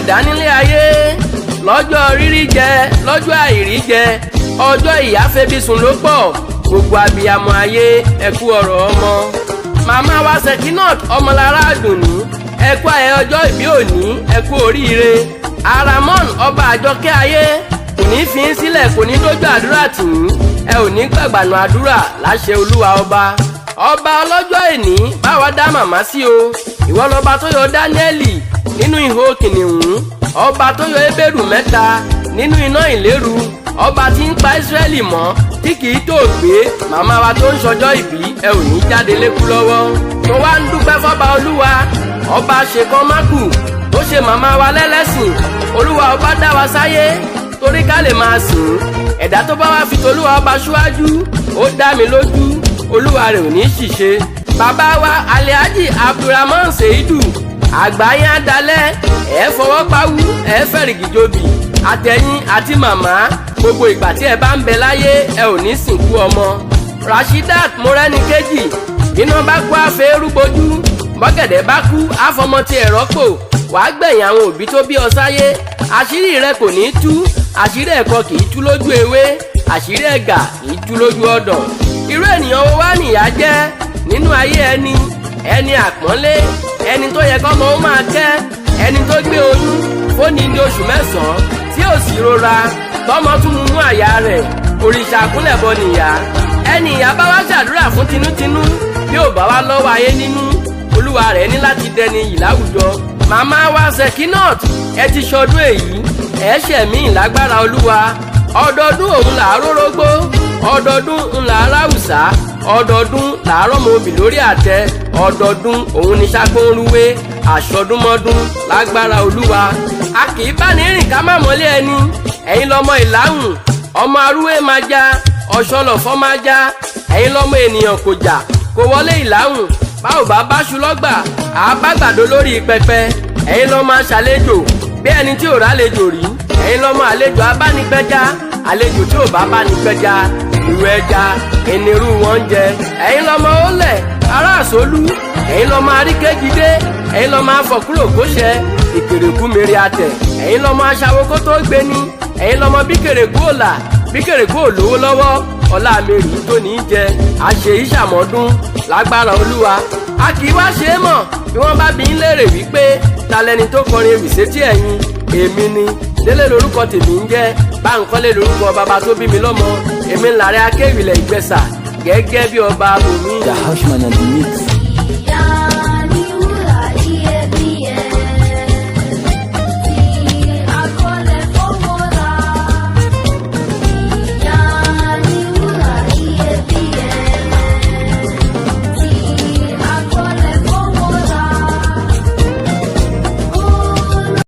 Ẹ̀dá nílé ayé, lọ́jọ́ rírí jẹ, lọ́jọ́ àìrí jẹ, ọjọ́ ìyá febi sùn ló pọ̀. Gbogbo abiyamọ ayé, ẹ kú ọ̀rọ̀ ọmọ. Màmá wa Sekinat Ọmọlára Àdùnní, ẹ kú ayẹyẹ ọjọ́ ìbí òní, ẹ kú oríire. Aramon ọba àjọkẹ́ ayé kò ní fi í sílẹ̀, kò ní dójú àdúrà tì yín, ẹ ò ní gbàgbànú àdúrà láṣẹ Olúwa ọba. Ọba ọlọ́jọ́ ìní báwa dá màmá sí o. Ìwọ lọba tó yọ Dáníẹ́lì nínú ihò kìnìún, ọba tó yọ Hébérù mẹ́ta nínú iná ìléru, ọba tí ń pa Ísírẹ́lì mọ́ tí kì í tó gbé. Màmá wa tó ń ṣọjọ́ ìbí, ẹ ò ní jáde lékú lọ́wọ́. Mo wá ń dúpẹ́ fọ́ba Olúwa ọba ṣèkan mákù tó ṣe màmá wa lẹ́lẹ́sìn. Olúwa ọba dá wa sáyé torí ká lè máa sìn. Ẹ̀dá tó bá wá fi tolúwa ọba ṣíwájú, ó dá mi lójú, olúwa rẹ̀ ò ní ṣìṣe. Bàbá wa Alihaji Abdulrahman Seidu, àgbáyé adalẹ̀, ẹ̀ fọwọ́ pawú, ẹ̀ fẹ̀rìgì jobì, àtẹ̀yìn àti màmá, gbogbo ìgbà tí ẹ bá ń bẹ láyé, ẹ ò ní sìnkú ọmọ. Rashidat Morẹ́nikejì, iná bá kú àfẹ́rú bojú, bọ́gẹ̀dẹ̀ bá kú àfọmọ tí ẹ̀ rọ́pò. Wàá gbẹ̀yìn àwọn òbí tó bí ọ sáyé, àṣírí rẹ kò ní tú. Àṣírí ẹ̀kọ kì í tú lójú ewé, àṣírí ẹ̀gà kì í tú lójú ọ̀dàn. Irú ènìyàn wo wá nìyá jẹ́ nínú ayé ẹni? Ẹni àpọ́nlé, ẹni tó yẹ kọ́mọ ó máa kẹ́, ẹni tó gbé oyún fóní ní oṣù 9 tí ò sì rora, tọmọ tún mú àyà rẹ̀. Òrìṣà àkúnlẹ̀bọ nìyá. Ẹni ìyá bá wá ṣàdúrà fún tinútinú, bí ò bá wá lọ́wọ́ ayé nínú, olúwa rẹ̀ ní láti dẹni yìí láwùjọ. Màmá wa Sekinat, ẹ ti ṣọdún èyí, ẹ ṣẹ̀mí ìlágbára Olúwa. Ọdọọdún òun là á rórógbó, ọdọọdún ń là á ráwùsá, ọdọọdún là á rọmọ obì lórí àtẹ, ọdọọdún òun ní sápó ń rúwé àṣọdúnmọ́dún lágbára Olúwa. A kì í bá ní rìn ká má mọ́lé ẹni. Ẹ̀yin lọmọ ìlàhùn, ọmọ arúwé máa já, ọ̀ṣọ́lọ̀fọ́ máa já. Ẹ̀yin lọmọ ènìyàn kò jà kò wọlé ìlàhùn. Báwo bá báṣu lọ́gbà, àá bá gbàdo lórí pẹpẹ. Ẹ̀yin lọmọ aṣàlejò bí ẹni tí ò rálejò rí. Ẹ̀yin lọmọ àlejò abánigbẹ́já. Àlejò tí ò bá bánigbẹ́já, ìrù ẹja ìnirú wọn ń jẹ. Ẹ̀yin lọmọ ó lẹ̀ ará àsólú. Ẹ̀yin lọmọ àríkéjìdé. Ẹ̀yin lọmọ afọ̀kúrò kóṣẹ ìkèrèkú mèrè àtẹ̀. Ẹ̀yin lọmọ aṣàwó kó tó gbé ní. Ẹ̀yin lọmọ bí kèrèkú òlà, bí kèrèkú òlówó lọ́wọ́, ọlá mèrì tó ní í jẹ. Àṣe ìṣàmọ́dún lágbára Olúwa. A kì í wá ṣe é mọ̀ bí wọ́n bá bí ń léèrè wípé ta lẹni tó kọrin ewì sétí ẹ̀yin. Èmi ni Délé lórúkọ tèmi ń jẹ́, Báńkọ́lé lórúkọ bàbá tó bí mi lọ́mọ. Èmi ń làrẹ́ akéwìlẹ̀ Ìgbẹ́sà gẹ́gẹ́ bí ọba bòmí. The Hushman and the Mix.